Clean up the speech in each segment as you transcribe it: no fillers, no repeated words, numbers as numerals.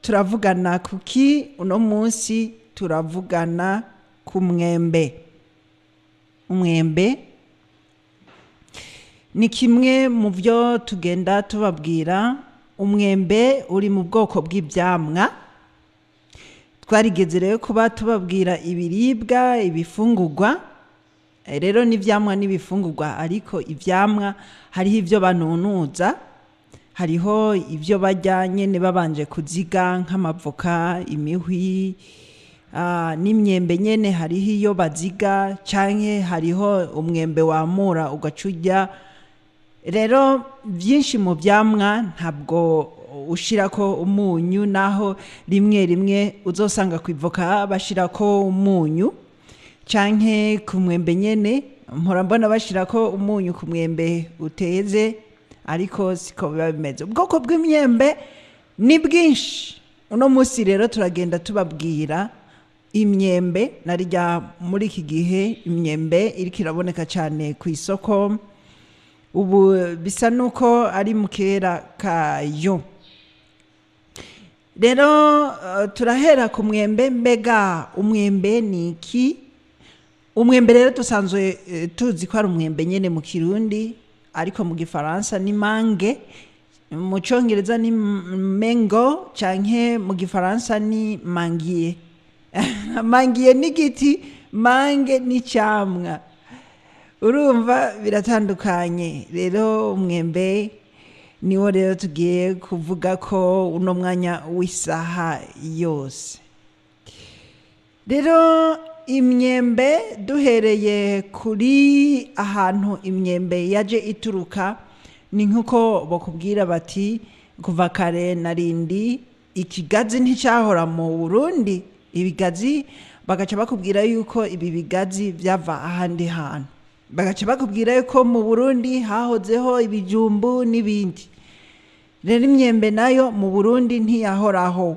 Turavugana kuki uno munsi? Turavugana ku mwembe. Umwembe ni kimwe mu byo tugenda tubabwira. Umwembe uri mu bwoko bw'ibyamwa. Twarigeze rero kuba tubabwira ibiribwa, ibifungurwa. Rero n'ivyamwa n'ibifungurwa, ariko ivyamwa hariho ivyo banunuza, hariho ibyo barya nyene babanje kuziga nk'amavoka, imihwi, n'imyembe nyene hariho iyo baziga, canke hariho umwembe wamura ugaca urya. Rero byinshi mu byamwa ntabwo ushirako umunyu, naho rimwe rimwe uzosanga ku ivoka bashirako umunyu canke ku mwembe nyene. Mpora mbona bashirako umunyu ku mwembe uteze, ariko siko biba bimeze. Ubwoko bw'imyembe ni bwinshi. Uno munsi rero turagenda tubabwira imyembe narirya. Muri iki gihe imyembe iriko iraboneka cyane ku isoko, ubu bisa nuko ari mu kera kayo. Rero turahera ku mwembe. Mbega umwembe ni iki? Umwembe rero dusanzwe tuzi ko ari umwembe nyene mu Kirundi, ariko mu Gifaransa ni mangue, mu Congereza ni mango, canke mu Gifaransa ni manguier. Manguier ni igiti, mangue ni icamwa. Urumva biratandukanye. Rero umwembe niwo rero tugiye kuvuga ko uno mwanya w'isaha yose. Rero imyembe, duhereye kuri ahantu imyembe yaje ituruka, ni nk'uko bakubwira bati kuva kare narindi ikigazi nticyahora mu Burundi. Ibigazi bagaca bakubwira yuko ibi bigazi byava ahandi hantu, bagaca bakubwira yuko mu Burundi hahozeho ibijumbu n'ibindi. Rero imyembe nayo mu Burundi ntiyahoraho,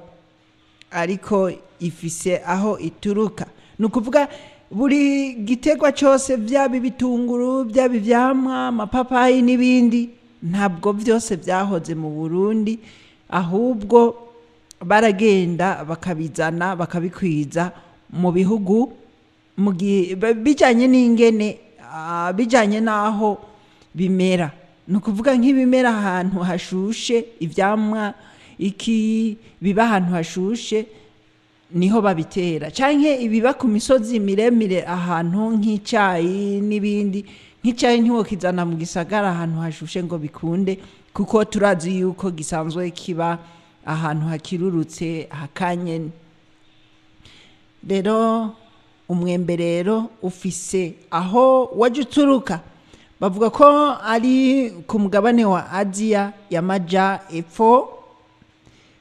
ariko ifise aho ituruka. Ni ukuvuga buri giterwa cyose, byaba ibitunguru, byaba ivyamwa, amapapayi n'ibindi, ntabwo byose byahoze mu Burundi, ahubwo baragenda bakabizana, bakabikwiza mu bihugu mu gihe bijanye n'ingene, bijanye n'aho bimera. Ni ukuvuga nk'ibimera ahantu hashushe, ivyamwa iki biba ahantu hashushe niho babitera, canke ibiba ku misozi miremire ahantu nk'icayi n'ibindi. Nk'icayi ntiwokizana mu gisagara ahantu hashushe ngo bikunde, kuko turazi yuko gisanzwe kiba ahantu hakirurutse, hakanye. Rero umwembe rero ufise aho waje uturuka. Bavuga ko ari ku mugabane wa Aziya y'amaja epfo,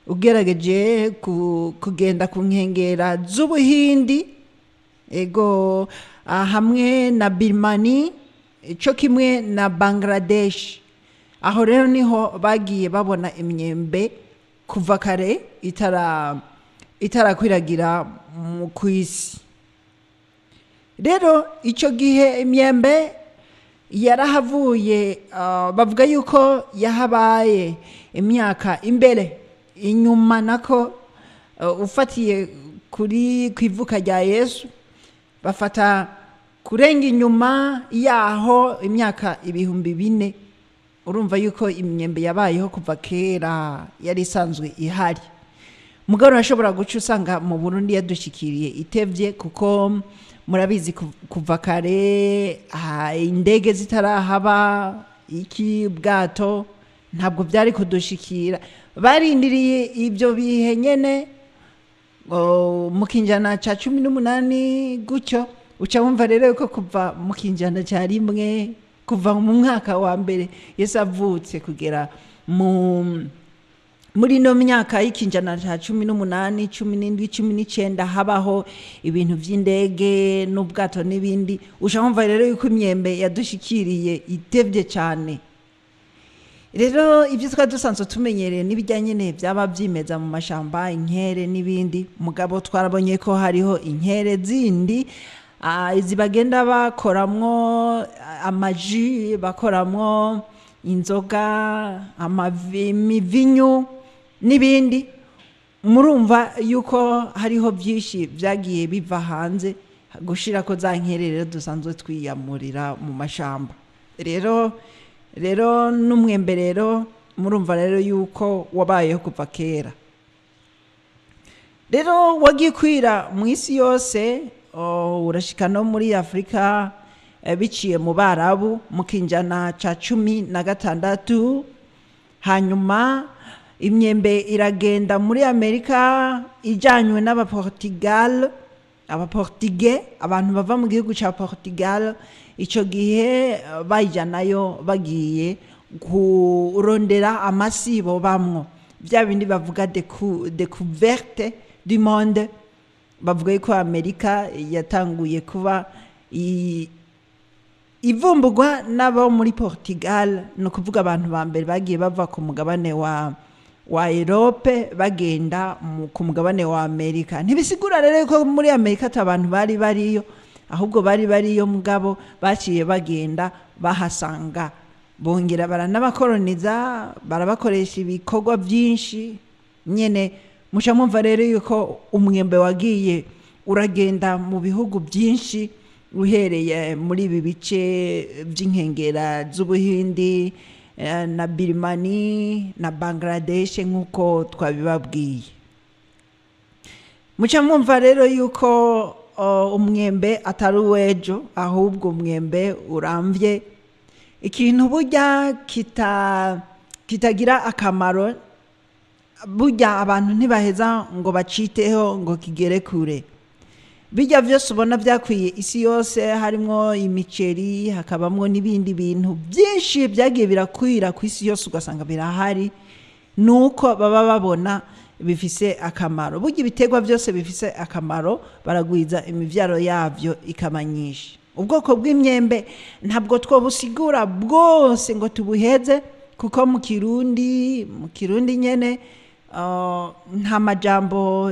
ugerageje kugenda ku nkengera z'Ubuhindi, ego, hamwe na Birmani co kimwe na Bangladesh. Aho rero niho bagiye babona imyembe kuva kare itarakwiragira mu kw'isi. Rero ico gihe imyembe yarahavuye, bavuga yuko yahabaye imyaka imbere inyuma nako, ufatiye kuri kwivuka rya Yesu, bafata kurenga inyuma yaho imyaka 4000. Urumva yuko imyembe yabayeho kuva kera, yari isanzwe ihari. Mugabo urashobora guca usanga mu Burundi yadushikiriye itevye, kuko murabizi kuva kare, indege zitarahaba, iki ubwato, ntabwo byari kudushikira. Barindiriye ibyo bihe nyene mu kinjana ca 18 gutyo. Uca wumva rero yuko kuva mu kinjana ca rimwe, kuva mu mwaka wa mbere Yesu avutse kugera muri ino myaka y'ikinjana ca 18, 17, 19, habaho ibintu vy'indege n'ubwato n'ibindi. Uca wumva rero yuko imyembe yadushikiriye itevye cane. Rero ibyo twari dusanzwe tumenyereye n'ibijyanye nyene byaba vyimeza mu mashamba, inkere n'ibindi. Mugabo twarabonye ko hariho inkere zindi, izi bagenda bakoramwo amaji, bakoramwo inzoga, imivinyu n'ibindi. Murumva yuko hariho byinshi byagiye biva hanze, gushira ko za nkere rero dusanzwe twiyamurira mu mashamba. Rero n'umwembe rero murumva rero yuko wabayeho kuva kera. Rero wagiye kwira mu isi yose, urashika no muri Afurika, biciye mu Barabu mu kinjana ca 16. Hanyuma imyembe iragenda muri Amerika ijanywe n'Abaportugal, Abaportige, abantu bava mu gihugu ca Portugal. Ico gihe bayijanayo bagiye kurondera amasi bobamwo, bya bindi bavuga découverte du monde. Bavuga yuko Amerika yatanguye kuba ivumburwa n'abo muri Portugal, ni ukuvuga abantu ba mbere bagiye bava ku mugabane wa Europe bagenda ku mugabane wa Amerika. Ntibisigura rero ko muri Amerika ata abantu bari bariyo, ahubwo bari bariyo, mugabo baciye bagenda bahasanga, bongera baranabakoroniza, barabakoresha ibikorwa byinshi nyene. Muca mwumva rero yuko umwembe wagiye uragenda mu bihugu byinshi, uhereye muri ibi bice by'inkengera z'Ubuhindi, na Birimani na Bangladesh, nk'uko twabibabwiye. Muca mwumva rero yuko umwembe atari uw'ejo, ahubwo umwembe urambye. Ikintu burya kitagira akamaro, burya abantu ntibaheza ngo baciteho ngo kigere kure. Bijya byose ubona byakwiye isi yose, harimwo imiceri, hakabamwo n'ibindi bintu byinshi byagiye birakwira ku isi yose, ugasanga birahari, nuko baba babona bifise akamaro. Burya ibiterwa byose bifise akamaro baragwiza imivyaro yavyo ikaba nyinshi. Ubwoko bw'imyembe ntabwo twobusigura bwose ngo tubuheze, kuko mu Kirundi nyene nta majambo,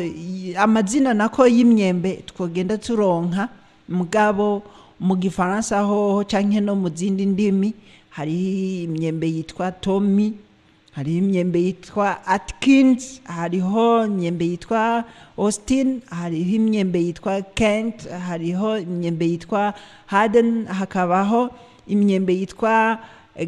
amazina nako y'imyembe twogenda turonka. Mugabo mu Gifaransa hoho canke no mu zindi ndimi, hariho imyembe yitwa Tommy, hariho imyembe yitwa Atkins, hariho imyembe yitwa Austin, hariho imyembe yitwa Kent, hariho imyembe yitwa Haden, hakabaho imyembe yitwa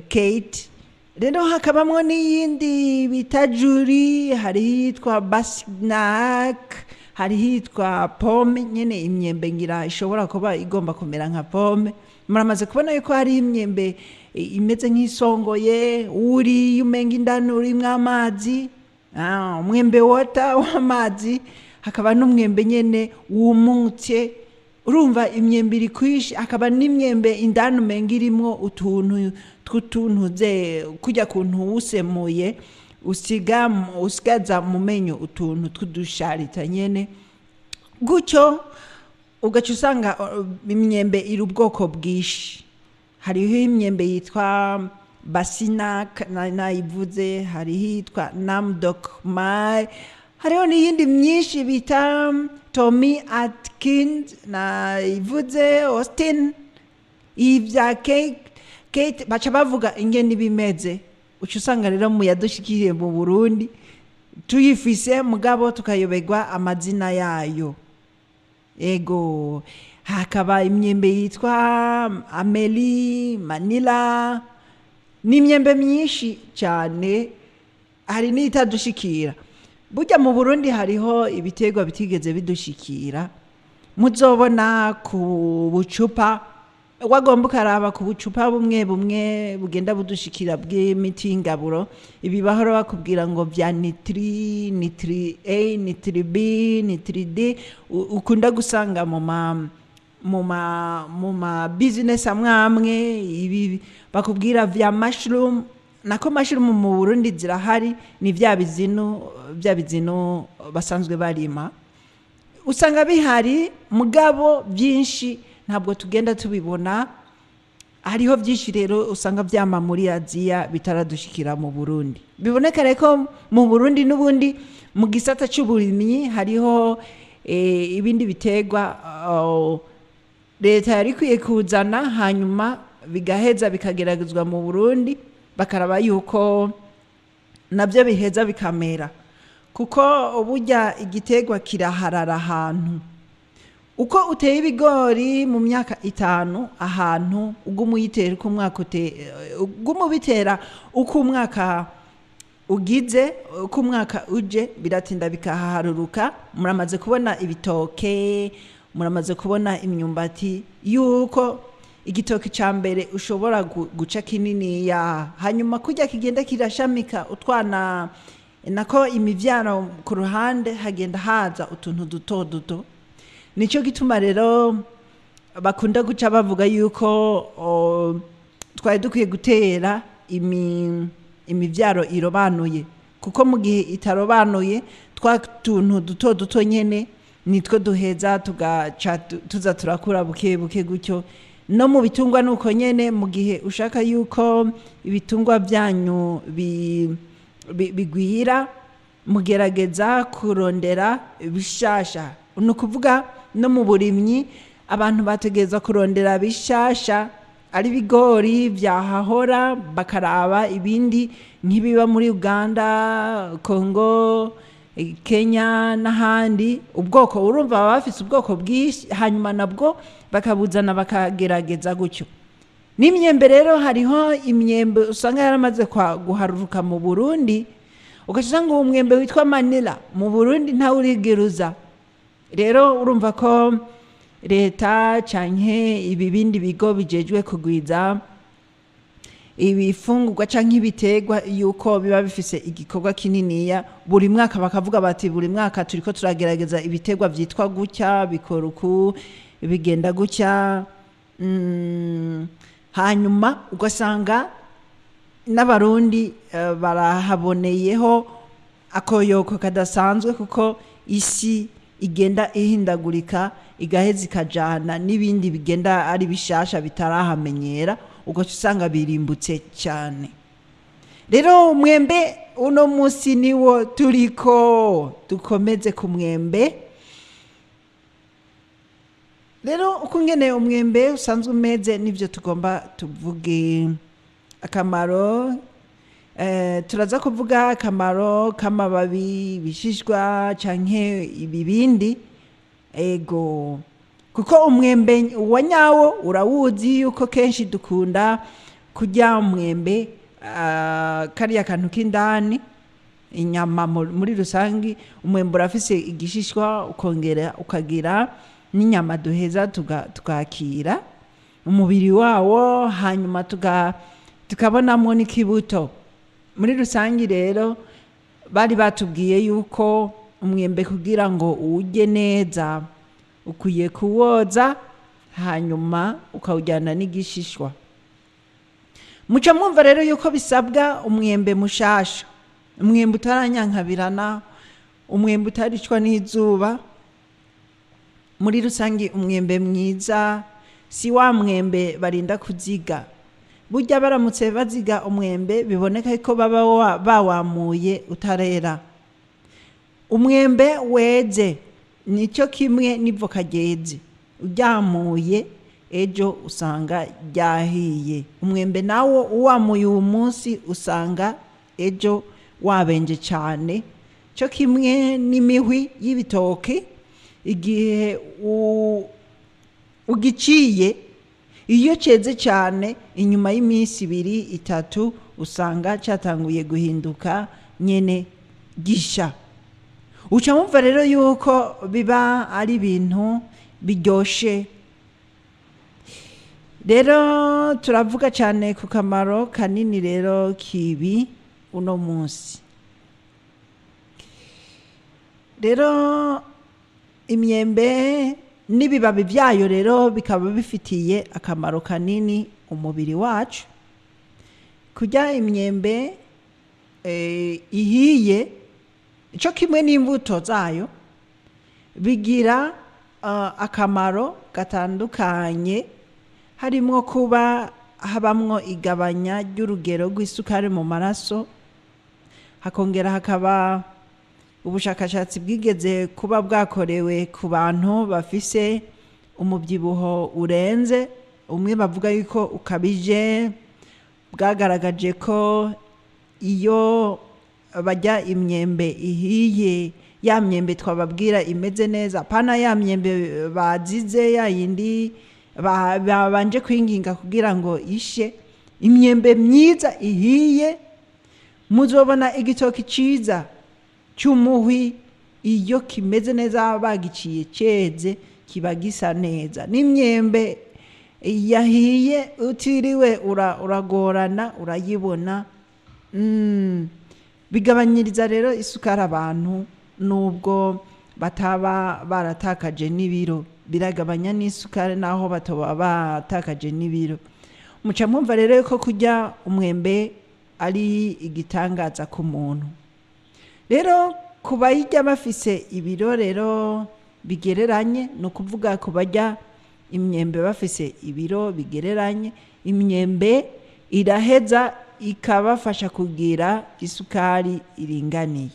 Kate, rero hakabamwo n'iyindi bita Juri, hariho iyitwa Basinak, hariho iyitwa Pome nyene. Imyembe ngira ishobora kuba igomba kumera nka pome. Muramaze kubona yuko hariho imyembe imeze nk'isongoye, uriye umenga indani urimwo amazi, umwembe wota w'amazi, hakaba n'umwembe nyene wumutse. Urumva imyembe iri kwishi. Hakaba n'imyembe indani umenga irimwo utuntu tw'utuntu ze kujya kuntu usemuye usiga usigaza mu menyo utuntu tw'udusharita nyene gutyo. Ugaca usanga imyembe iri ubwoko bwinshi. Hariho imyembe yitwa Basinak nayivuze, hariho iyitwa Namdok Mai, hariho n'iyindi myinshi bita Tommy Atkins nayivuze, Austin, ibya Kate, baca bavuga ingene ibimeze. Uca usanga rero mu yadushikiriye mu Burundi tuyifise, mugabo tukayoberwa amazina yayo. Ego, hakaba imyembe yitwa Ameli, Manila, n'imyembe myinshi cyane. Hari n'itadushikira. Burya mu Burundi hariho ibiterwa bitigeze bidushikira. Muzobona ku bucupa, wagomba ukaraba ku bucupa bumwe bumwe bugenda budushikira bw'imiti y'ingaburo, ibi bahora bakubwira ngo vya nitri, nitri A, nitri B, nitri D, ukunda gusanga mu ma business amwe amwe. Ibi bakubwira vya mushroom, nako mushroom mu Burundi zirahari, ni vya bizinu basanzwe barima, usanga bihari, mugabo byinshi ntabwo tugenda tubibona. Hariho byinshi rero usanga byama muri Aziya bitaradushikira mu Burundi. Biboneka rero ko mu Burundi n'ubundi mu gisata cy'uburimyi hariho ibindi biterwa leta yari ikwiye kuzana, hanyuma bigaheza bikageragezwa mu Burundi, bakaraba yuko nabyo biheza bikamera. Kuko burya igiterwa kiraharara ahantu. Uko uteye ibigori mu myaka 5 ahantu, uguma uyitera uko umwaka uguma ubitera uko umwaka ugize, uko umwaka uje, biratinda bikahaharuruka. Muramaze kubona ibitoke, muramaze kubona imyumbati, yuko igitoki ca mbere ushobora guca kininiya, hanyuma kurya kigenda kirashamika utwana nako imivyaro ku ruhande, hagenda haza utuntu duto duto. Nico gituma rero bakunda guca bavuga yuko twari dukwiye gutera imivyaro irobanuye, kuko mu gihe itarobanuye twa tuntu duto duto nyene nitwo duheza tugaca tuza turakura buke buke gutyo. No mu bitungwa nuko nyene, mu gihe ushaka yuko ibitungwa byanyu bigwira, mugerageza kurondera bishasha. Ni ukuvuga no mu burimyi abantu bategereza kurondera bishasha, ari ibigori vyahahora, bakaraba ibindi nk'ibiba muri Uganda, Congo, Kenya n'ahandi. Ubwoko urumva baba bafise ubwoko bwinshi, hanyuma nabwo bakabuzana bakagerageza gutyo. N'imyembe rero, hariho imyembe usanga yaramaze guharuruka mu Burundi, ugaca usanga uwo mwembe witwa Manila mu Burundi ntawe urigeruza. Rero urumva ko leta canke ibi bindi bigo bijejwe kugwiza ibifungurwa canke ibiterwa, yuko biba bifise igikorwa kininiya buri mwaka, bakavuga bati buri mwaka turiko turagerageza ibiterwa vyitwa gutya, bikora uku, bigenda gutya. Hanyuma ugasanga n'Abarundi barahaboneyeho akoyoko kadasanzwe, kuko isi igenda ihindagurika, igaheza ikajana n'ibindi bigenda ari bishasha bitarahamenyera, ugaca usanga birimbutse cyane. Rero umwembe uno munsi niwo turiko, dukomeze ku mwembe. Rero uko ngene umwembe usanzwe umeze nivyo tugomba tuvuge. Akamaro, turaza kuvuga akamaro k'amababi, ibishishwa canke ibibindi. Ego, kuko umwembe wa nyawo urawuzi yuko kenshi dukunda kurya umwembe, kariya kantu k'indani, inyama. Muri rusangi umwembe urafise igishishwa, ukongera ukagira n'inyama duheza tukakira umubiri wawo, hanyuma tukabonamwo n'ikibuto. Muri rusangi rero bari batubwiye yuko umwembe kugira ngo uwurye neza ukwiye kuwoza, hanyuma ukawujyana n'igishishwa. Muca mwumva rero yuko bisabwa umwembe mushasha, umwembe utaranyankabirana, umwembe utaricwa n'izuba. Muri rusange umwembe mwiza si wa mwembe barinda kuziga. Burya baramutse baziga umwembe, biboneka ko baba bawamuye utarera. Umwembe weze nicyo kimwe n'ivoka ryeze, uryamuye ejo usanga ryahiye. Umwembe nawo uwamuye uwo munsi usanga ejo wabenje cyane. Cyo kimwe n'imihwi y'ibitoki, igihe ugiciye iyo cyeze cyane, inyuma y'iminsi 2 3 usanga cyatanguye guhinduka nyene gisha. Uca wumva rero yuko biba ari ibintu biryoshe. Rero turavuga cyane ku kamaro kanini rero kibi uno munsi. Rero imyembe n'ibibabi byayo rero bikaba bifitiye akamaro kanini umubiri wacu. Kurya imyembe ihiye cyo kimwe n'imbuto zayo bigira akamaro gatandukanye, harimwo kuba habamwo igabanya ry'urugero rw'isukari mu maraso, hakongera hakaba ubushakashatsi bwigeze kuba bwakorewe ku bantu bafise umubyibuho urenze umwe bavuga yuko ukabije, bwagaragaje ko iyo bajya imyembe ihiye, ya myembe twababwira imeze neza, pana ya myembe bazize, ya yindi babanje kwinginga kugira ngo ishe, imyembe myiza ihiye, muzobona igitoki ciza cy'umuhwi iyo kimeze neza bagiciye ceze kiba gisa neza. N'imyembe yahiye utiriwe uragorana urayibona. Bigabanyiriza rero isukari abantu nubwo bataba baratakaje n'ibiro, biragabanya n'isukari naho batoba batakaje n'ibiro. Muca mwumva rero ko kurya umwembe ari igitangaza ku muntu. Rero ku bayirya bafise ibiro rero bigereranye, ni ukuvuga ku barya imyembe bafise ibiro bigereranye, imyembe iraheza ikabafasha kugira isukari iringaniye.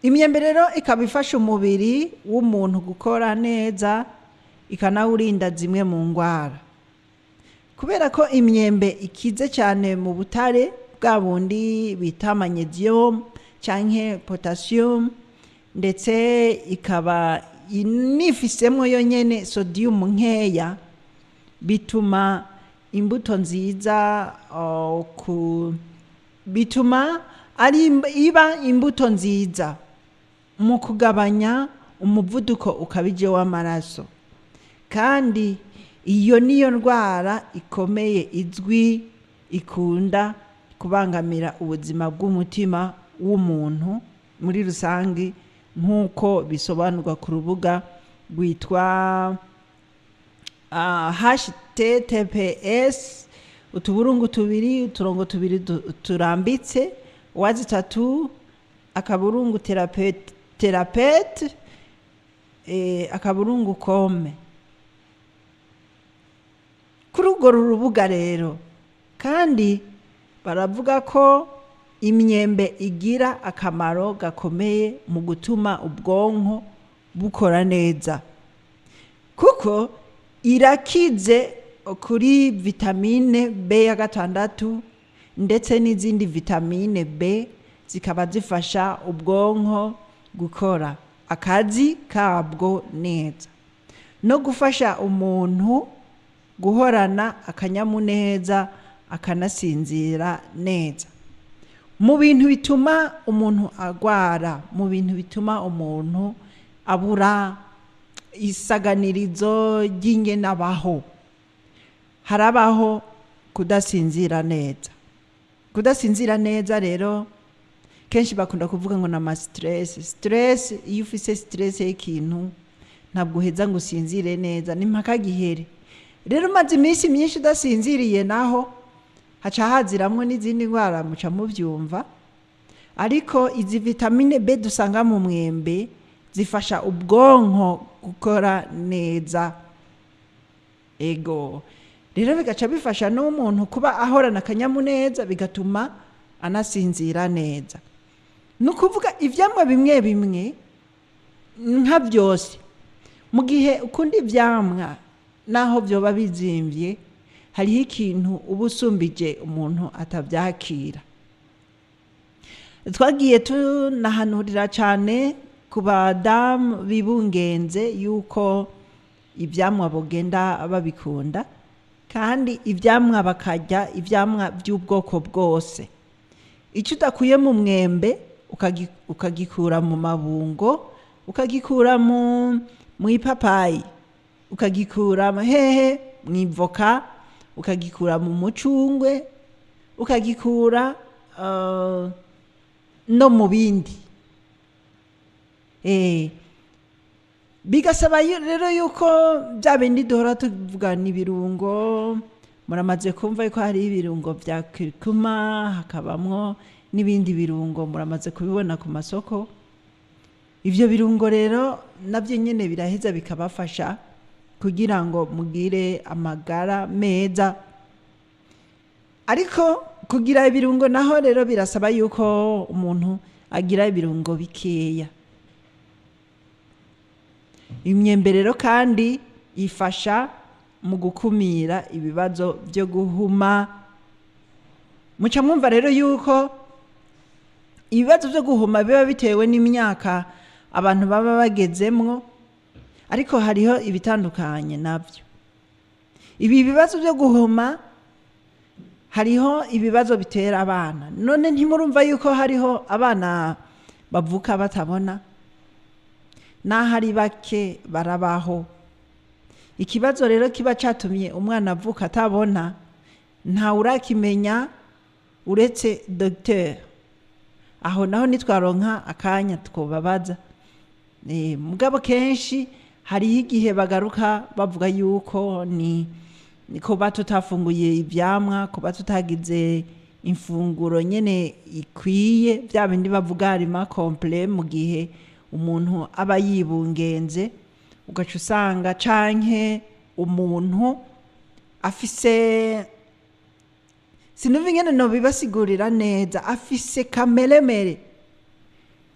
Imyembe rero ikaba ifasha umubiri w'umuntu gukora neza, ikanawurinda zimwe mu ndwara. Kubera ko imyembe ikize cyane mu butare bwa bundi bita magnesium canke potassium, ndetse ikaba inifisemo yonyene sodium nkeya, bituma imbuto nziza bituma ari iba imbuto nziza mu kugabanya umuvuduko ukabije w'amaraso. Kandi iyo niyo ndwara ikomeye izwi ikunda kubangamira ubuzima bw'umutima w'umuntu muri rusange, nk'uko bisobanurwa ku rubuga rwitwa https utuburungu tubiri uturongo tubiri turambitse wazi tatu akaburungu therapete akaburungu kome. Kuri urwo rubuga rero kandi baravuga ko imyembe igira akamaro gakomeye mu gutuma ubwonko bukora neza, kuko irakize kuri vitamine B ya 6 ndetse n'izindi vitamine B zikaba zifasha ubwonko gukora akazi kabwo neza, no gufasha umuntu guhorana akanyamuneza akanasinzira neza. Mu bintu bituma umuntu agwara, mu bintu bituma umuntu abura isaganirizo ry'ingenabaho, harabaho kudasinzira neza. Kudasinzira neza rero kenshi bakunda kuvuga ngo nama stress. Stress, iyo ufise stress y'ikintu ntabwo uheza ngo usinzire neza, ni mpaka gihere. Rero umaze iminsi myinshi udasinziriye naho haca haziramwo n'izindi ndwara, muca muvyumva. Ariko izi vitamine B dusanga mu mwembe zifasha ubwonko gukora neza. Ego rero bigaca bifasha n'umuntu kuba ahorana akanyamuneza, bigatuma anasinzira neza. Ni ukuvuga ivyamwa bimwe bimwe nka byose, mu gihe ukunda ivyamwa naho vyoba bizimvye, hariho ikintu uba usumbije umuntu atavyakira. Twagiye tunahanurira cane ku badamu bibungenze yuko ivyamwa bogenda babikunda, kandi ivyamwa bakarya ivyamwa by'ubwoko bwose. Icyo udakuye mu mwembe ukagikura mu mabungo, ukagikura mu ipapayi, ukagikura hehe mu ivoka, ukagikura mu mucungwe, ukagikura no mu bindi. Bigasaba rero yuko bya bindi duhora tuvuga n'ibirungo, muramaze kumva yuko hari ibirungo bya kurkuma, hakabamwo n'ibindi birungo muramaze kubibona ku masoko. Ivyo birungo rero navyo nyene biraheza bikabafasha kugira ngo mugire amagara meza. Ariko kugira ibirungo naho rero birasaba yuko umuntu agira ibirungo bikeya. Imyembe rero kandi ifasha mu gukumira ibibazo byo guhuma. Muca mwumva rero yuko ibibazo byo guhuma biba bitewe n'imyaka abantu baba bagezemwo, ariko hariho ibitandukanye nabyo. Ibi bibazo byo guhuma, hariho ibibazo bitera abana. None ntimurumva yuko hariho abana bavuka batabona? N'aho ari bake, barabaho. Ikibazo rero kiba cyatumye umwana avuka atabona, ntawe urakimenya uretse dogiteri. Aho naho nitwaronka akanya twobabaza. Mugabo kenshi hariho igihe bagaruka bavuga yuko ni kuba tutafunguye ivyamwa, kuba tutagize imfunguro nyene ikwiye, bya bindi bavuga aliment complet. Mu gihe umuntu aba yibungenze, ugaca usanga canke umuntu afise, sinumva ingene nobibasigurira neza, afise kameremere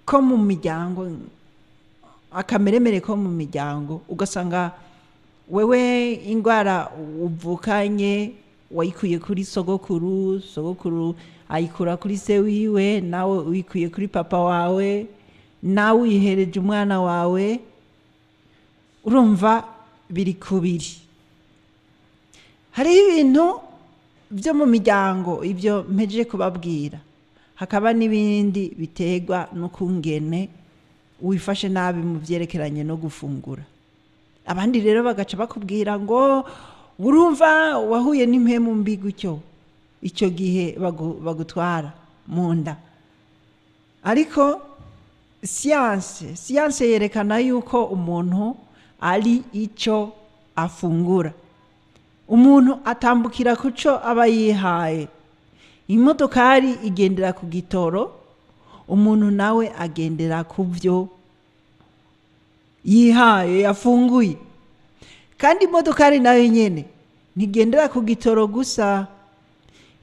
ko mu miryango, akameremere ko mu miryango, ugasanga wewe indwara uvukanye wayikuye kuri sogokuru, sogokuru ayikura kuri se wiwe, nawe uyikuye kuri papa wawe, nawe uyihereje umwana wawe. Urumva biri kubiri. Hariho ibintu byo mu miryango, ibyo mpejeje kubabwira, hakaba n'ibindi biterwa n'ukungene wifashe nabi mu byerekeranye no gufungura. Abandi rero bagaca bakubwira ngo urumva wahuye n'impemu mbi gutyo, icyo gihe bagutwara mu nda. Ariko siyanse yerekana yuko umuntu ari icyo afungura. Umuntu atambukira ku cyo aba yihaye. Imodokari igendera ku gitoro, umuntu nawe agendera ku byo yihaye, yafunguye. Kandi imodokari nayo nyene ntigendera ku gitoro gusa,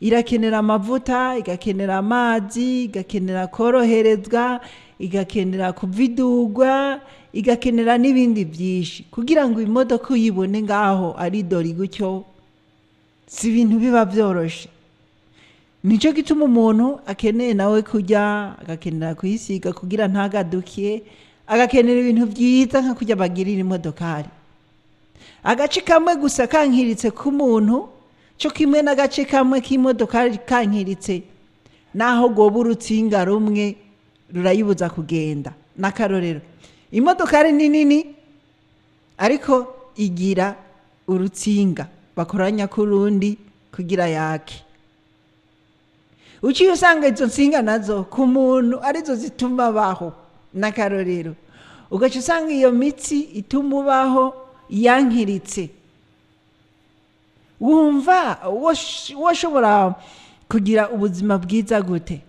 irakenera amavuta, igakenera amazi, igakenera koroherezwa, igakenera kuvidurwa, igakenera n'ibindi byinshi kugira ngo imodoka uyibone ngaho ari dori gutyo. Si ibintu biba byoroshe. Nicyo gituma umuntu akeneye nawe kurya, agakenera kuyisiga kugira ntagaduke, agakenera ibintu byiza nka kurya bagirira imodokari. Agace kamwe gusa kankiritse k'umuntu cyo kimwe n'agace kamwe k'imodokari kankiritse, naho rwoba urutsinga rumwe, rurayibuza kugenda. N'akarorero, imodokari ni nini, ariko igira urutsinga bakoranya k'urundi kugira yake. Uciye usanga izo nsinga nazo ku muntu arizo zituma abaho. N'akarorero, ugaca usanga iyo mitsi ituma ubaho yankiritse, wumva woshobora kugira ubuzima bwiza gute?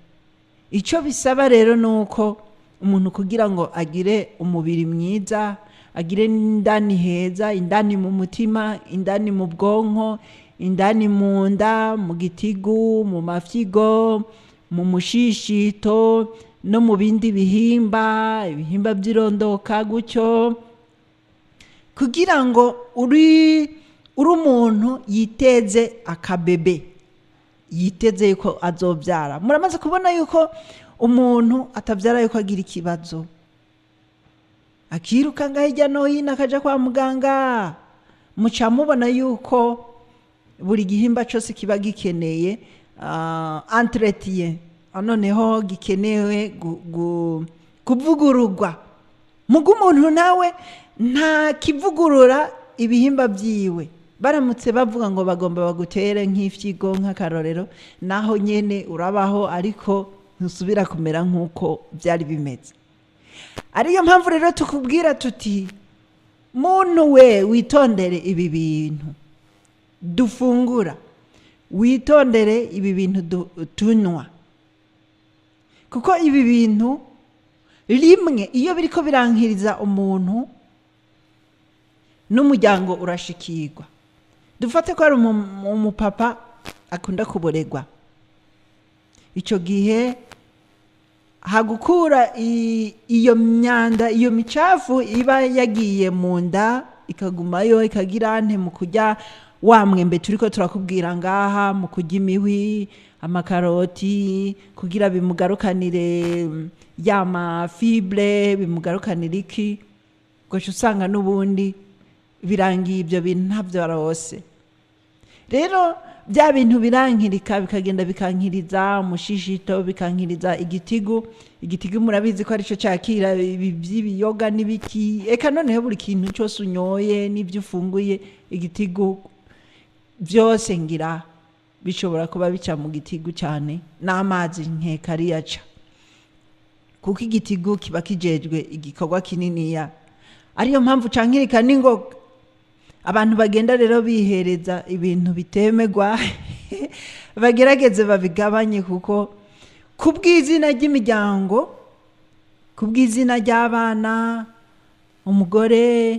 Icyo bisaba rero ni uko umuntu, kugira ngo agire umubiri mwiza, agire indani heza, indani mu mutima, indani mu bwonko, indani mu nda, mu gitigu, mu mafyigo, mu mushishito no mu bindi bihimba, ibihimba by'irondoka gutyo, kugira ngo uri umuntu yiteze akabebe, yiteze yuko azobyara. Muramaze kubona yuko umuntu atabyara yuko agira ikibazo, akirukanga hirya no hino, akaja kwa muganga. Muca mubona yuko buri gihimba cyose kiba gikeneye entretien, noneho gikenewe kuvugururwa. Muga umuntu nawe nta kivugurura ibihimba byiwe. Baramutse bavuga ngo bagomba bagutere nk'ifyigo, nk'akarorero, naho nyene urabaho, ariko ntusubira kumera nk'uko byari bimeze. Ariyo mpamvu rero tukubwira tuti: muntu we, witondere ibi bintu dufungura, witondere ibi bintu tunywa, kuko ibi bintu rimwe iyo biriko birankiriza umuntu, n'umuryango urashikirwa. Dufate ko ari umupapa akunda kuboregwa, icyo gihe hagukura iyo myanda, iyo micafu iba yagiye mu nda, ikagumayo, ikagira nte mu kurya wa mwembe turiko turakubwira ngaha, mu kurya imihwi. Amakaroti kugira bimugarukanire ya ma fibres, bimugarukanire iki, ugaca usanga n'ubundi birangiye ibyo bintu ntabyo arose. Rero bya bintu birankirika, bikagenda bikankiriza umushishito, bikankiriza igitigu. Igitigu murabizi ko aricyo cyakira ibi by'ibiyoga n'ibiki, eka noneho buri kintu cyose unyoye n'ibyo ufunguye, igitigu byose ngira bishobora kuba bica mu gitigu cyane, n'amazi nkeka ariyaca, kuko igitigu kiba kijejwe igikorwa kininiya, ariyo mpamvu cankirika n'ingoga. Abantu bagenda rero bihereza ibintu bitemegwa bagerageze babigabanye, kuko ku bw'izina ry'imiryango, ku bw'izina ry'abana, umugore,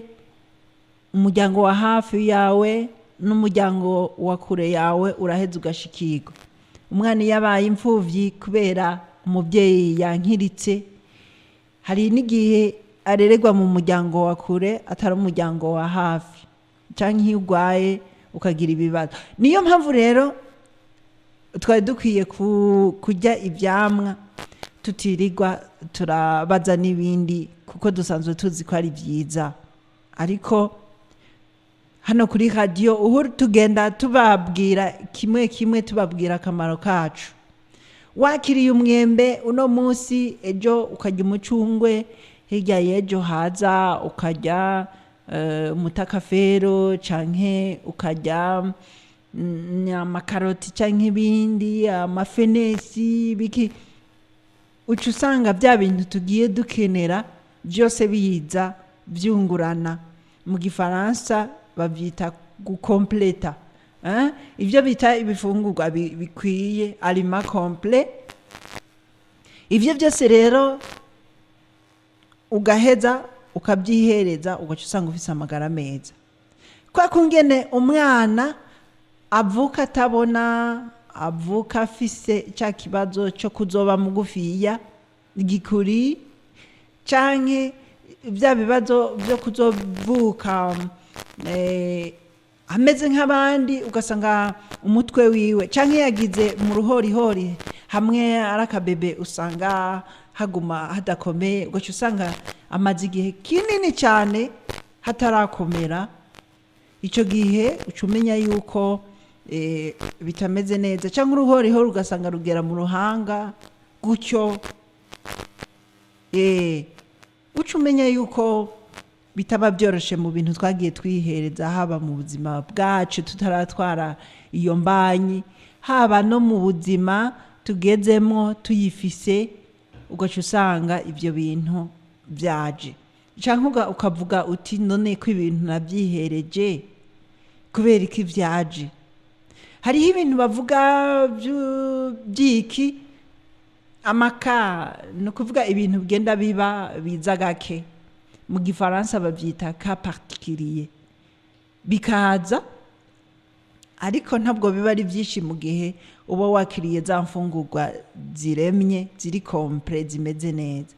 umuryango wa hafi yawe n'umuryango wa kure yawe uraheza ugashikirwa. Umwana iyo abaye imfubyi kubera umubyeyi yankiritse, hari n'igihe arererwa mu muryango wa kure atari umuryango wa hafi, cyangwa iyo urwaye ukagira ibibazo. Niyo mpamvu rero twari dukwiye kurya ibyamwa tutirirwa turabaza n'ibindi, kuko dusanzwe tuzi ko ari byiza. Ariko hano kuri radiyo ubu tugenda tubabwira kimwe kimwe, tubabwira akamaro kacu. Wakiriye umwembe uno munsi, ejo ukarya umucungwe, hirya y'ejo haza ukarya umutakafero, canke ukarya amakaroti canke ibindi, amafenesi biki, uca usanga bya bintu tugiye dukenera byose biza byungurana. Mu Gifaransa babyita gukompleta, eh? Ibyo bita ibifungurwa bikwiye, aliment complet. Ibyo byose rero ugaheza ukabyihereza, ugaca usanga ufise amagara meza. Kwa kungene umwana avuka atabona, avuka afise cya kibazo cyo kuzoba mugufiya gikuri, canke bya bibazo byo kuzovuka ameze nk'abandi, ugasanga umutwe wiwe canke yagize mu ruhorihori hamwe ari akabebe, usanga haguma hadakomeye, ugaca usanga amaze igihe kinini cyane hatarakomera. Icyo gihe uca umenya yuko bitameze neza, cyangwa uruhorihori ugasanga rugera mu ruhanga gutyo, uca umenya yuko bitaba byoroshe mu bintu twagiye twihereza, haba mu buzima bwacu tutaratwara iyo mbanyi, haba no mu buzima tugezemo tuyifise, ugaca usanga ibyo bintu byaje. Cyangwa ukavuga uti none ko ibintu nabyihereje kubera iki byaje? Hariho ibintu bavuga by'iki amaka, ni ukuvuga ibintu bigenda biba biza gake, mu Gifaransa babyita cas particulier, bikaza ariko ntabwo biba ari byinshi mu gihe uba wakiriye za mfungurwa ziremye, ziri complètes, zimeze neza.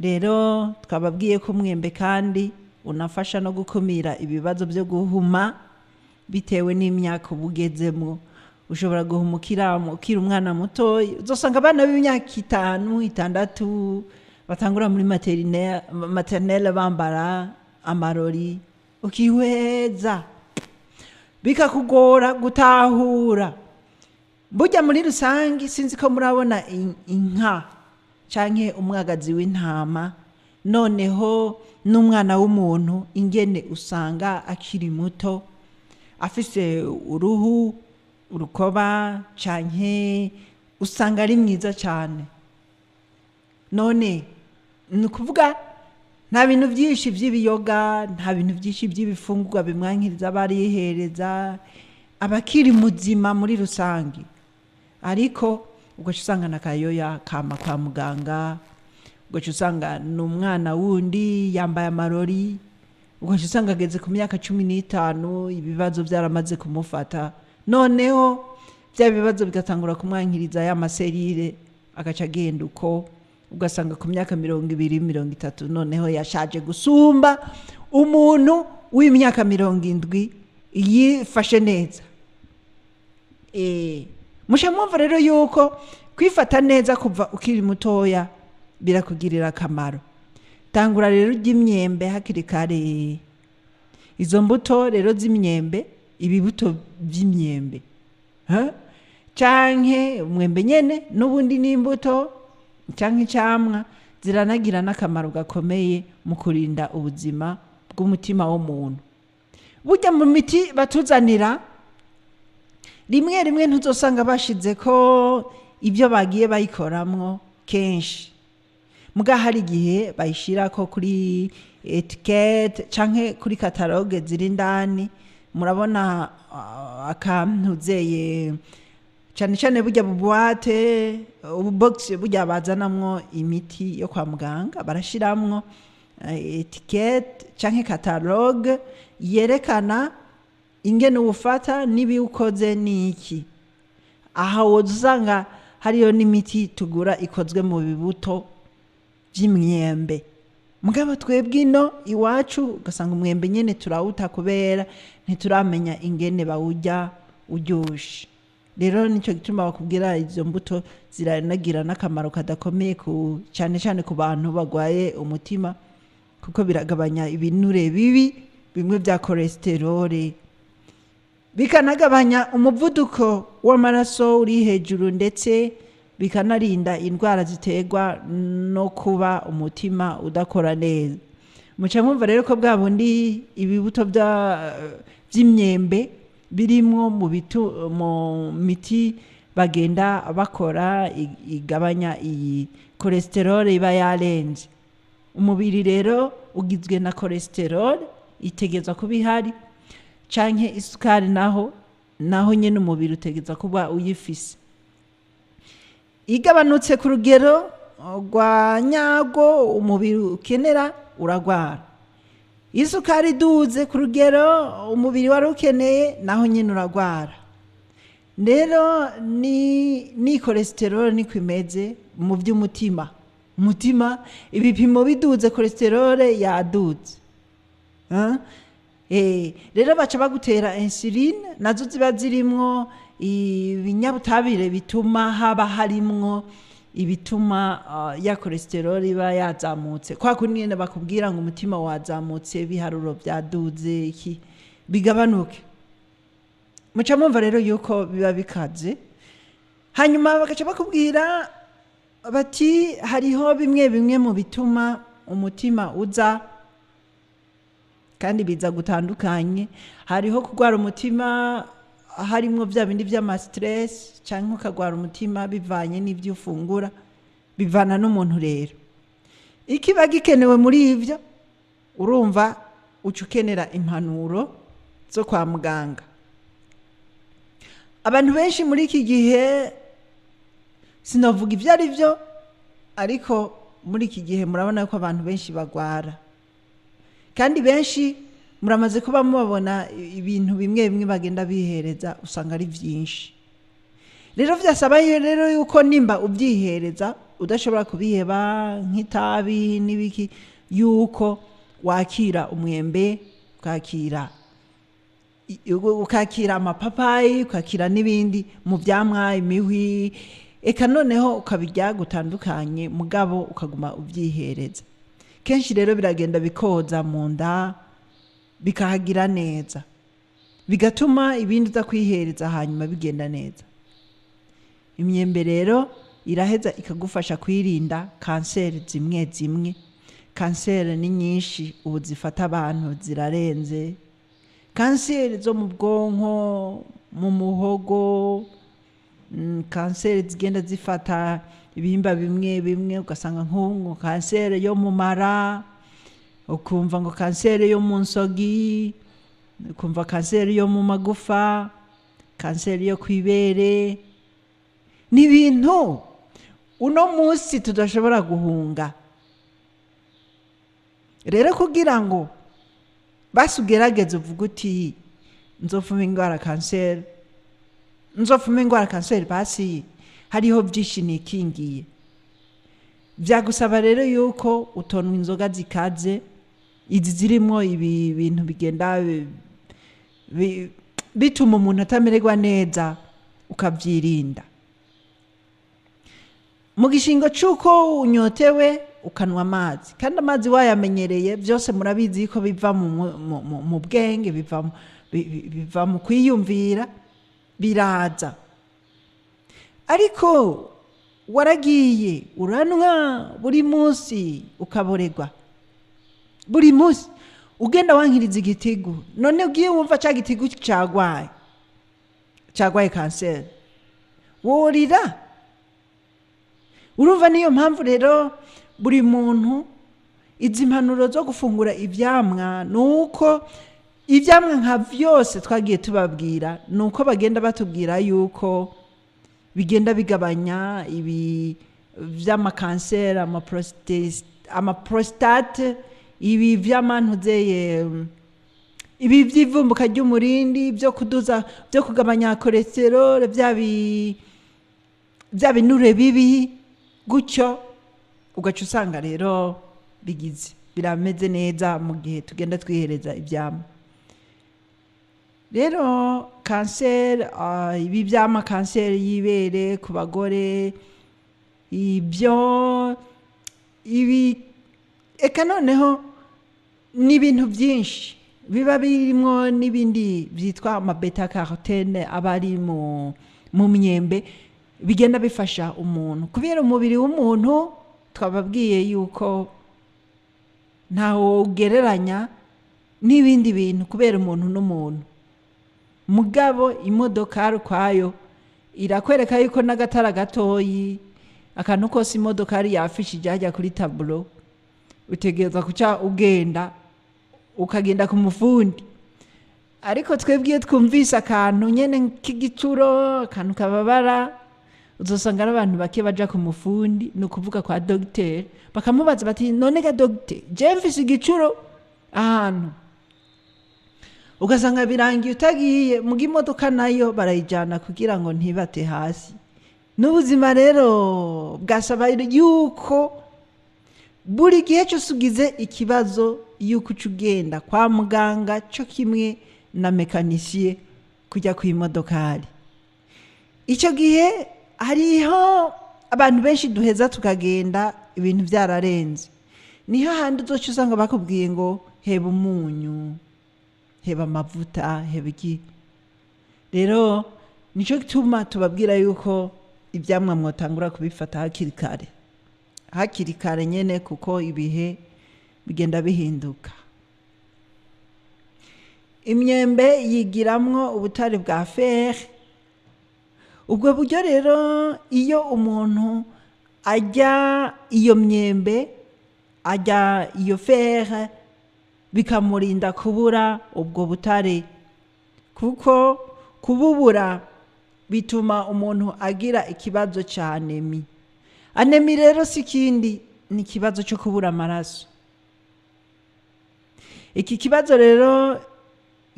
Rero twababwiye ko umwembe kandi unafasha no gukumira ibibazo byo guhuma bitewe n'imyaka uba ugezemo. Ushobora guhuma ukiri umwana muto, uzasanga abana b'imyaka 5, 6 batangura muri maternelle bambara amarori, ukihweza bikakugora gutahura. Burya muri rusange sinzi ko murabona inka canke umwagazi w'intama, noneho n'umwana w'umuntu ingene usanga akiri muto afise uruhu, urukoba, canke usanga ari mwiza cyane. None ni ukuvuga nta bintu byinshi by'ibiyoga, nta bintu byinshi by'ibifungurwa bimwankiriza aba arihereza, abakiri muzima muri rusange. Ariko ugaca usanga na kayoya kama kwa muganga, ugaca usanga ni umwana wundi yambaye amarori, ugaca usanga ageze ku myaka 15 ibibazo byaramaze kumufata, noneho bya bibazo bigatangura kumwankiriza ya ma cellules, agaca agenda uko, ugasanga ku myaka 20, 30 noneho yashaje gusumba umuntu w'imyaka 70 yifashe neza. Musha mwumva rero yuko kwifata neza kuva ukiri mutoya birakugirira akamaro. Tangura rero urya imyembe hakiri kare. Izo mbuto rero z'imyembe, ibibuto by'imyembe, ha? Canke umwembe nyene n'ubundi n'imbuto canke icamwa, ziranagira n'akamaro gakomeye mu kurinda ubuzima bw'umutima w'umuntu. Burya mu miti batuzanira, rimwe rimwe ntuzosanga bashize ko ibyo bagiye bayikoramwo kenshi, muga hari igihe bayishirako kuri étiquette canke kuri catalogue ziri indani. Murabona akantuzeye cane cane burya buboîte, ububox burya bazanamwo imiti yo kwa muganga, barashiramwo étiquette canke catalogue yerekana ingene uwufata n'ibiwukoze n'iki. Aha woza usanga hariyo n'imiti tugura ikozwe mu bibuto vy'imyembe, mugabo twebwe ino iwacu ugasanga umwembe nyene turawuta kubera ntituramenya ingene bawurya uryoshe. Rero nico gituma bakubwira izo mbuto ziranagira n'akamaro kadakomeye ku cane cane ku bantu bagwaye umutima, kuko biragabanya ibinure bibi bimwe vya cholestérol, bikanagabanya umuvuduko w'amaraso uri hejuru, ndetse bikanarinda indwara ziterwa no kuba umutima udakora neza. Muca mwumva rero ko bwa bundi ibibuto vy'imyembe birimwo mu miti bagenda bakora igabanya iyi cholestérol iba yarenze. Umubiri rero ugizwe na cholestérol, itegezwa kuba ihari, canke isukari, naho nyene umubiri utegezwa kuba uyifise. Igabanutse ku rugero rwa nyarwo umubiri ukenera, uragwara. Isukari iduze ku rugero umubiri wari ukeneye, naho nyene uragwara. Rero ni cholestérol niko imeze mu by'umutima. Umutima, ibipimo biduze, cholestérol yaduze. Rero baca bagutera insuline, nazo ziba zirimwo ibinyabutabire bituma haba harimwo ibituma ya cholestérol iba yazamutse. Kwa kundi nyene bakubwira ngo umutima wazamutse, ibiharuro byaduze, iki bigabanuke. Muca mwumva rero yuko biba bikaze. Hanyuma bagaca bakubwira bati hariho bimwe bimwe mu bituma umutima uza, kandi biza gutandukanye. Hariho kurwara umutima harimwo bya bindi by'ama stress, cyangwa ukagwara umutima bivanye n'ibyo ufungura, bivana n'umuntu. Rero ikiba gikenewe muri ivyo, urumva uca ukenera impanuro zo kwa muganga. Abantu benshi muri iki gihe, sinavuga ibyo ari byo, ariko muri iki gihe murabona ko abantu benshi bagwara, kandi benshi muramaze kuba mubabona ibintu bimwe bimwe bagenda bihereza, usanga ari byinshi. Rero byasaba rero yuko nimba ubyihereza udashobora kubiheba, nk'itabi n'ibiki, yuko wakira umwembe, ukakira amapapayi, ukakira n'ibindi mu byamwa, imihwi, eka noneho ukabirya gutandukanye, mugabo ukaguma ubyihereza kenshi. Rero biragenda bikoza mu nda, bikahagira neza, bigatuma ibindi uza kwihereza hanyuma bigenda neza. Imyembe rero iraheza ikagufasha kwirinda kanseri zimwe zimwe. Kanseri ni nyinshi ubu zifata abantu, zirarenze: kanseri zo mu bwonko, mu muhogo, kanseri zigenda zifata ibihimba bimwe bimwe, ugasanga nk'ubu ngo kanseri yo mu mara, ukumva ngo kanseri yo mu nsogi, ukumva kanseri yo mu magufa, kanseri yo kwibere. Ni ibintu uno munsi tudashobora guhunga. Rero kugira ngo basi ugerageze uvuge uti nzofuma indwara kanseri, nzofuma indwara kanseri, basi hariho byinshi nikingiye, byagusaba rero yuko utonwa inzoga zikaze, izi zirimo ibi bintu bigenda bituma umuntu atamererwa neza. Ukabyirinda mu gishingo cy'uko unyotewe, ukanwa amazi, kandi amazi wayamenyereye. Byose murabizi ko biva mu bwenge, biva mu kwiyumvira, biraza. Ariko waragiye uranwa buri munsi, ukaborerwa buri munsi, ugenda wankiriza igitigu. None ugiye wumva cya gitigu cyagwaye, cyagwaye kanseri, worira. Urumva, niyo mpamvu rero buri muntu izi mpanuro zo gufungura ivyamwa, ni uko ivyamwa nka vyose twagiye tubabwira, ni uko bagenda batubwira yuko bigenda bigabanya ibi vy'amakanseri, amaprostate, ibi vy'amantuzeye, ibi vy'ivumbuka ry'umurindi, byo kuduza, byo kugabanya cholesterol, bya binure bibi gutyo. Ugaca usanga rero bigize birameze neza mu gihe tugenda twihereza ivyamwa. Rero kanseri, ibi by'ama kanseri y'ibere ku bagore, ibyo ibi, eka noneho ni ibintu byinshi biba birimo, n'ibindi byitwa amabêta carotène aba ari mu myembe, bigenda bifasha umuntu, kubera umubiri w'umuntu twababwiye yuko ntawo ugereranya n'ibindi bintu, kubera umuntu n'umuntu. Mugabo imodokari ukwayo irakwereka yuko n'agatara gatoyi, akantu kose imodokari yafishije hajya kuri tableau, utegerezwa kuca ugenda, ukagenda ku mufundi. Ariko twebwe iyo twumvise akantu nyene k'igituro, akantu kababara, uzosanga ari abantu bake baja ku mufundi, ni ukuvuga kwa dogiteri, bakamubaza bati: "None ga dogiteri, je mfise igicuro ahantu." Ugasanga birangiye utagiye. Muga imodoka nayo barayijyana kugira ngo ntibate hasi. N'ubuzima rero bwasaba yuko buri gihe cyose ugize ikibazo, yuko uca ugenda kwa muganga, cyo kimwe na mécanicien kujya ku imodokari. Icyo gihe hariho abantu benshi duheza tukagenda ibintu byararenze. Niho handi uzoca usanga bakubwiye ngo heba umunyu, heba amavuta, heba iki. Rero nicyo gituma tubabwira yuko ibyamwa mwotangura kubifata hakiri kare, hakiri kare nyene, kuko ibihe bigenda bihinduka. Imyembe yigiramwo ubutare bwa fer. Ubwo buryo rero, iyo umuntu ajya iyo myembe, ajya iyo fer, bikamurinda kubura ubwo butare, kuko kububura bituma umuntu agira ikibazo cya anémie. Anémie rero si ikindi, ni ikibazo cyo kubura amaraso. Iki kibazo rero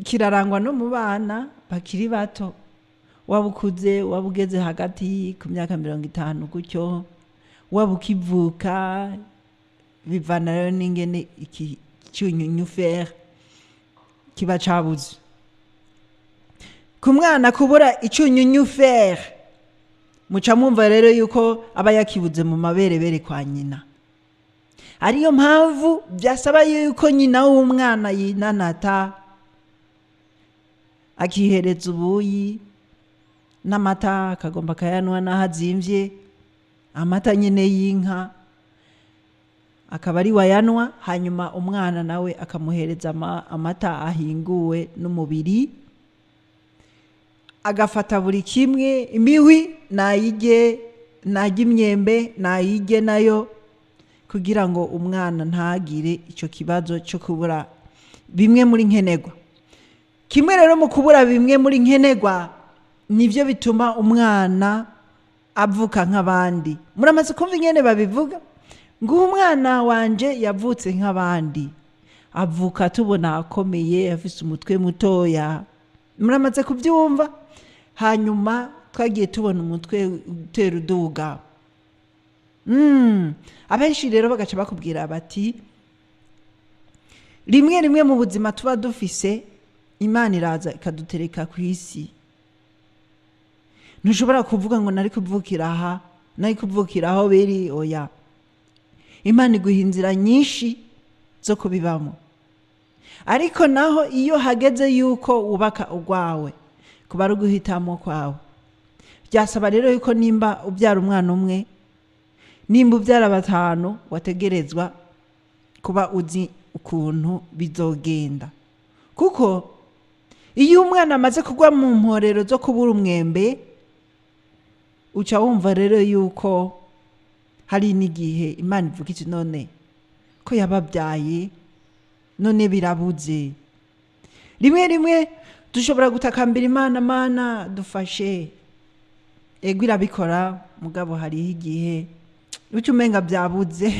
kirarangwa no mu bana bakiri bato. Waba ukuze, waba ugeze hagati ku myaka 50 gutyo, waba ukivuka, bivana rero n'ingene iki cyunyunyu fer kiba cabuze ku mwana. Kubura icyunyunyu fer, muca mwumva rero yuko aba yakibuze mu maberebere kwa nyina. Ariyo mpamvu byasaba yuko nyina w'umwana yinanata, akihereza ubuyi n'amata, akagomba akayanywa n'aho azimvye, amata nyine y'inka akaba ari wayanwa. Hanyuma umwana nawe akamuhereza amata ahinguwe n'umubiri, agafata buri kimwe. Imihwi nayige, najya imyembe nayige nayo, kugira ngo umwana ntagire icyo kibazo cyo kubura bimwe muri nkenerwa. Kimwe rero mu kubura bimwe muri nkenerwa, nibyo bituma umwana avuka nk'abandi. Muramaze kumva ingene babivuga ngo umwana wanje yavutse nk'abandi, avuka tubona akomeye, afise umutwe mutoya. Muramaze kubyumva. Hanyuma twagiye tubona umutwe utera uduga. Abenshi rero bagaca bakubwira bati rimwe rimwe mu buzima tuba dufise, Imana iraza ikadutereka ku isi. Ntushobora kuvuga ngo nari kuvukira aha, nari kuvukira aho biri, oya. Imana iguha inzira nyinshi zo kubibamo. Ariko naho iyo hageze yuko wubaka urwawe, kuba ari uguhitamo kwawe. Byasaba rero yuko nimba ubyara umwana umwe, nimba ubyara batanu, wategerezwa kuba uzi ukuntu bizogenda. Kuko iyo umwana amaze kugwa mu mporero zo kubura umwembe, uca wumva rero yuko hari n'igihe Imana ivuga iti none ko yababyaye, none birabuze. Rimwe rimwe dushobora gutakambira Imana, Mana dufashe. Ego irabikora, mugabo hariho igihe uca umenga byabuze.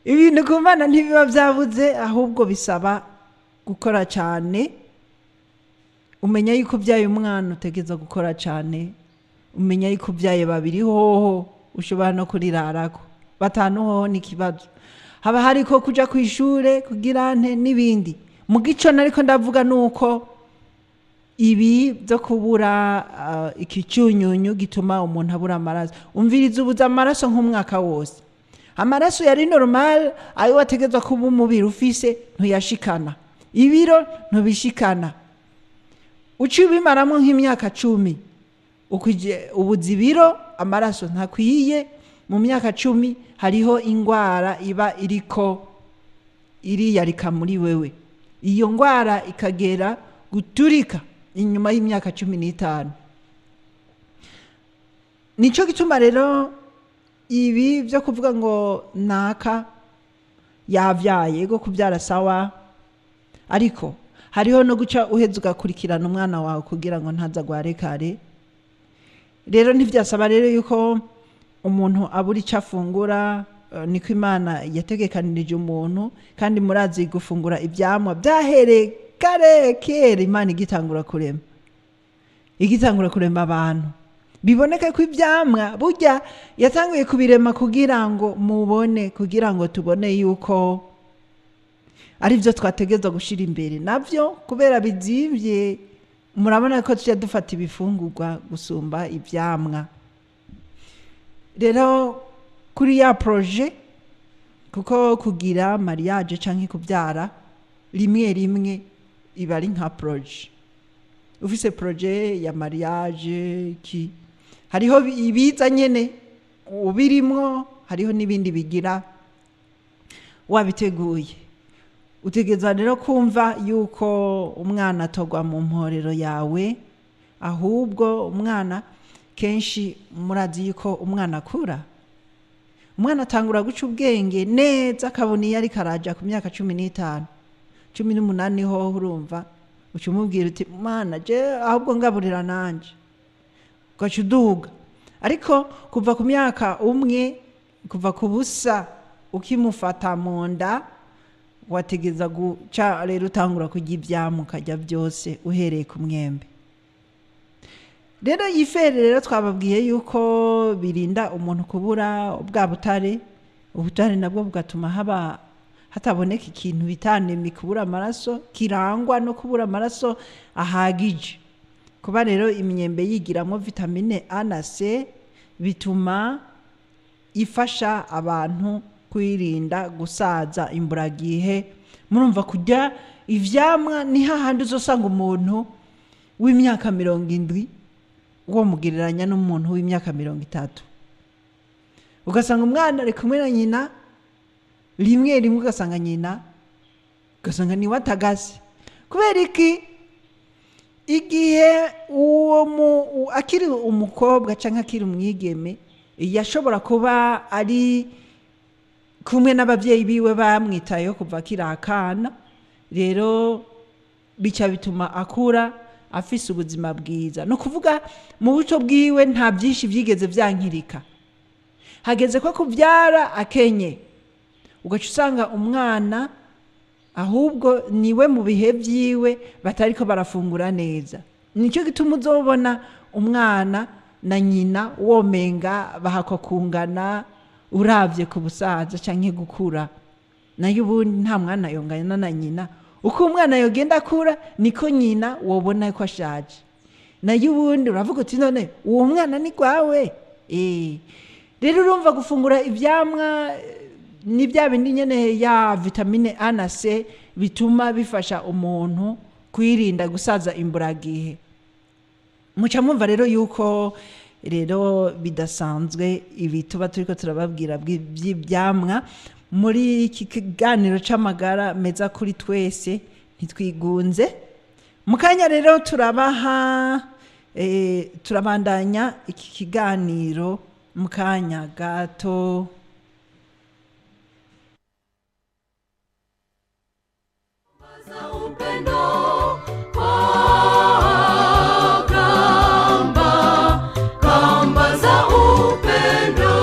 Ibintu ku Mana ntibiba byabuze, ahubwo bisaba gukora cyane. Umenya yuko ubyaye umwana utegereza gukora cyane. Umenya yuko ubyaye babiri hoho ushobora no kurirarako, batanu hoho ni ikibazo. Haba hariko kuja kw'ishure, kugira nte n'ibindi. Mu gico nariko ndavuga nuko ibi byo kubura iki cyunyunyu gituma umuntu abura amaraso. Umviriza, ubuza amaraso nk'umwaka wose. Amaraso yari normal, ayo wategezwa kuba umubiri ufise ntuyashikana, ibiro ntubishikana. Uci ubimaramo nk'imyaka 10, ukije ubuza ibiro, amaraso ntakwiye. Mu myaka 10 hariho ingwara iba iriko iriyarika muri wewe. Iyo ngwara ikagera guturika inyuma y'imyaka 15. Nico gituma rero ibi byo kuvuga ngo naka yavyaye, ego kubyara sawa, ariko hariho no guca uheza ugakurikirana umwana wawe kugira ngo ntaza agware kare. Rero ntivyasaba rero yuko umuntu abura icyo afungura, niko Imana yategekanirije umuntu. Kandi murazi gufungura ivyamwa byahereye kare kera Imana igitangura kurema, igitangura kurema abantu. Biboneka ko ivyamwa burya yatanguye kubirema kugira ngo mubone, kugira ngo tubone yuko ari byo twategerezwa gushira imbere. Navyo kubera bizimvye, murabona ko tujya dufata ibifungurwa gusumba ivyamwa. Rero kuri ya projet, kuko kugira mariage canke kubyara rimwe rimwe iba ari nka projet. Ufise projet ya mariage ki, hariho ibiza nyene ubirimwo, hariho n'ibindi bigira wabiteguye. Utegerezwa rero kumva yuko umwana atogwa mu mporero yawe, ahubwo umwana kenshi murazi yuko umwana akura, umwana atangura guca ubwenge neza akabona iyo ariko araja ku myaka 15, 18 hoho urumva uca umubwira uti mwana je ahubwo ngaburira nanje, ugaca uduga. Ariko kuva ku myaka 1, kuva ku busa ukimufata mu nda, wategeza guca rero utangura kurya ivyamwa ukarya byose uhereye ku mwembe. Rero iyi fer rero twababwiye yuko birinda umuntu kubura bwa butare, ubutare nabwo bugatuma haba hataboneka ikintu bita anémie, kubura amaraso kirangwa no kubura amaraso ahagije. Kuba rero imyembe yigiramo vitamine A na C bituma ifasha abantu kwirinda gusaza imburagihe. Murumva kurya ivyamwa ni hahandi uzosanga umuntu w'imyaka 70 uwo mugereranya n'umuntu w'imyaka 30. Ugasanga umwana ari kumwe na nyina, rimwe rimwe ugasanga nyina, ugasanga ni watagase. Kubera iki? Igihe uwo akiri umukobwa canke akiri umwigeme, yashobora kuba ari kumwe n'abavyeyi biwe bamwitayeho kuva akiri akana. Rero bica bituma akura afise ubuzima bwiza. No kuvuga mu buto bwiwe nta byinshi byigeze vyankirika. Hageze ko kuvyara akenye, ugaca usanga umwana ahubwo niwe mu bihe vyiwe batariko barafungura neza. Nicyo gituma uzobona umwana na nyina womenga bahakwa kungana uravye ku busaza canke gukura. Nayo ubundi nta mwana yongana na nyina. Uko umwana yogenda akura niko nyina wobona ko ashaje. Nayo ubundi uravuga uti none uwo mwana ni gwawe. Rero urumva gufungura ivyamwa ni bya bindi nyene ya vitamine A na C bituma bifasha umuntu kwirinda gusaza imburagihe. Muca mwumva rero yuko rero bidasanzwe ibi tuba turiko turababwira by'ibyamwa muri iki kiganiro c'amagara meza kuri twese. Ntitwigunze. Mu kanya rero turabaha turabandanya iki kiganiro mu kanya gato. Upendo kwa kamba, kamba za upendo,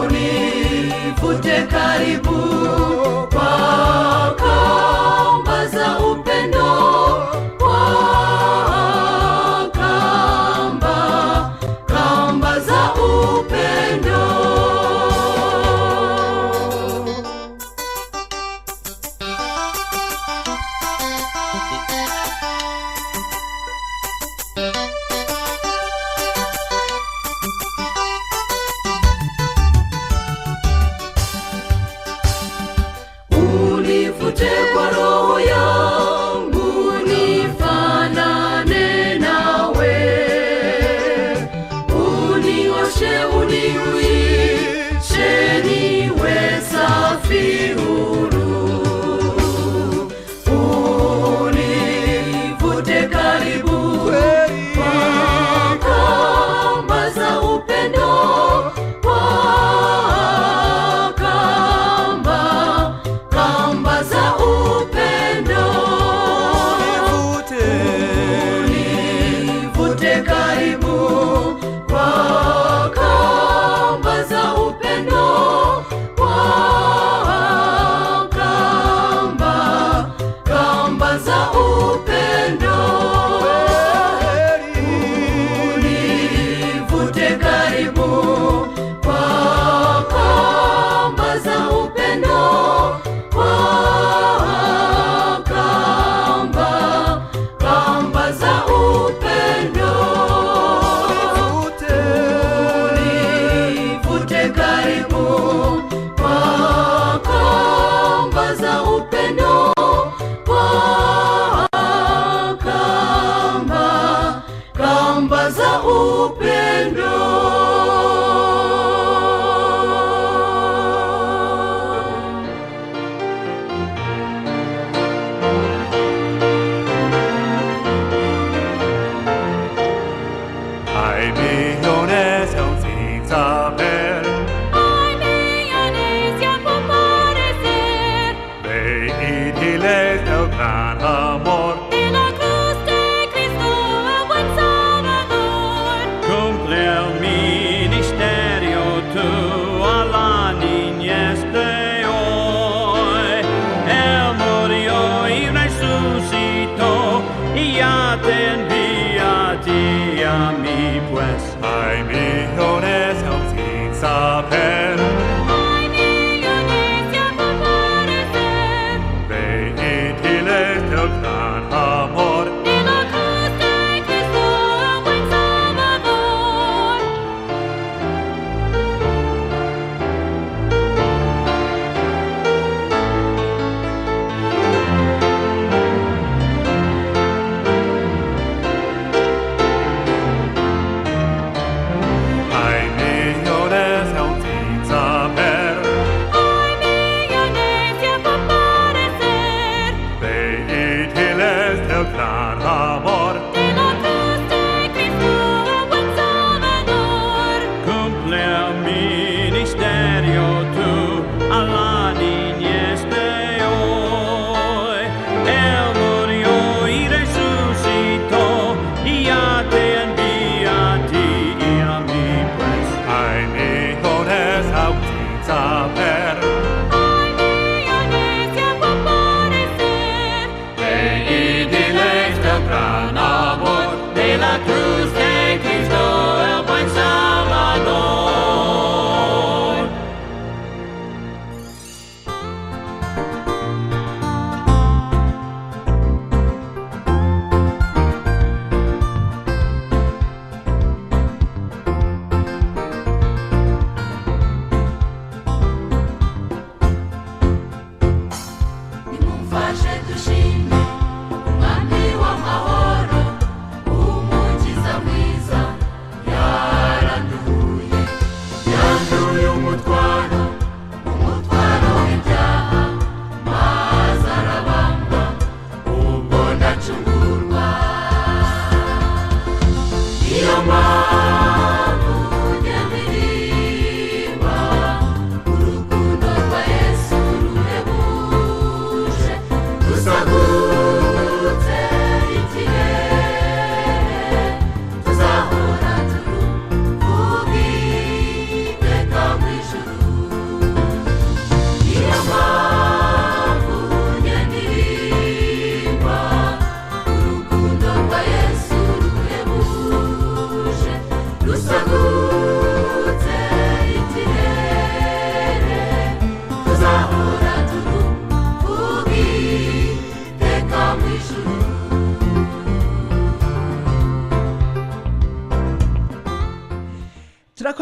univute karibu kwa kamba za upendo, kwa kamba, kamba za upendo.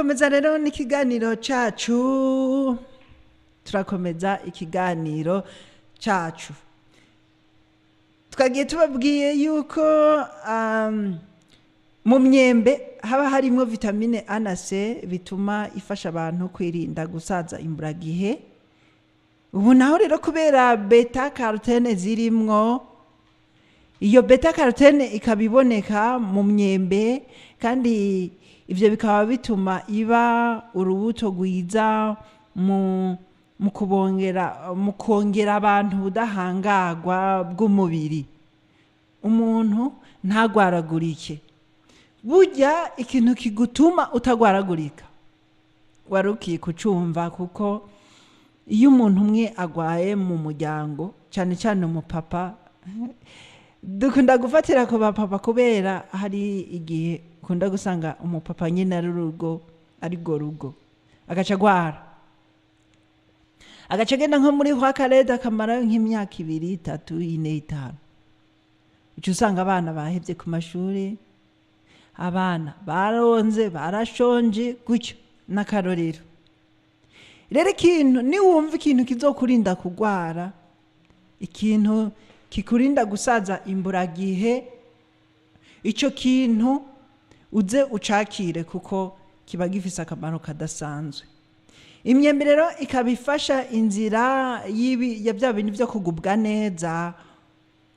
Turakomeza rero n'ikiganiro cacu, turakomeza ikiganiro cacu. Twagiye tubabwiye yuko mu myembe haba harimo vitamine A na C, bituma ifasha abantu kwirinda gusaza imburagihe. Ubu naho rero kubera beta carotene zirimwo, iyo beta carotene ikaba iboneka mu myembe, kandi ivyo bikaba bituma iba urubuto rwiza mu kongera abantu ubudahangarwa bw'umubiri, umuntu ntagwaragurike. Burya ikintu kigutuma utagwaragurika wari ukwiye kucumva, kuko iyo umuntu umwe agwaye mu muryango, cyane cyane umupapa, dukunda gufatira ku bapapa kubera hari igihe ukunda gusanga umupapa nyine ari urugo, ari rwo rugo, agaca agwara, agaca agenda nko muri hwakarede akamarayo nk'imyaka 2, 3, 4, 5. Uca usanga abana bahevye ku mashuri, abana baronze, barashonje gutyo n'akarorero. Rero ikintu niwumva ikintu kizokurinda kugwara, ikintu kikurinda gusaza imburagihe, ico kintu uze ucakire kuko kiba gifise akamaro kadasanzwe. Imyembe rero ikaba ifasha inzira ya bya bintu byo kugubwa neza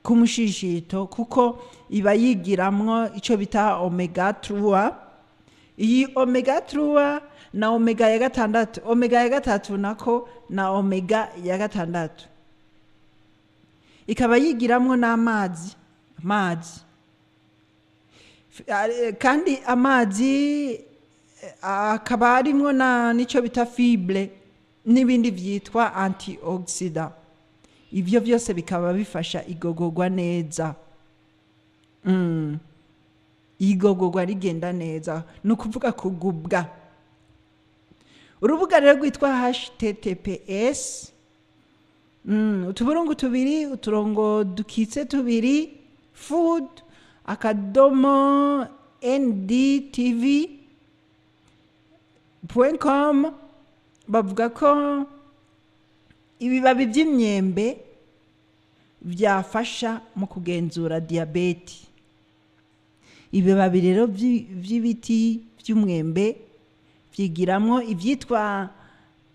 k'umushishito, kuko iba yigiramwo ico bita omega 3. Iyi omega 3 na omega ya 6, omega ya 3 nako na omega ya 6, ikaba yigiramwo n'amazi, amazi kandi amazi akaba arimwo na nico bita fibre n'ibindi vyitwa antioxidant. Ivyo vyose bikaba bifasha igogorwa neza. Igogorwa rigenda neza, ni ukuvuga kugubwa. Urubuga rero rwitwa HTTPS, utuburungu tubiri, uturongo dukitse tubiri, food akadomo ndtv point com, bavuga ko ibibabi by'imyembe byafasha mu kugenzura diyabete. Ibibabi rero by'ibiti by'umwembe byigiramwo ibyitwa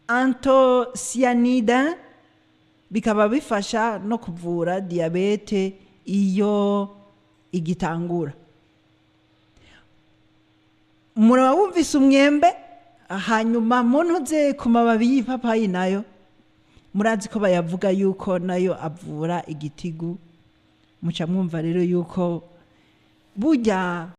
anthocyanide, bikaba bifasha no kuvura diyabete iyo igitangura. Muraba wumvise umwembe, hanyuma muntuze ku mababi y'ipapayi nayo murazi ko bayavuga yuko nayo avura igitigu. Muca mwumva rero yuko burya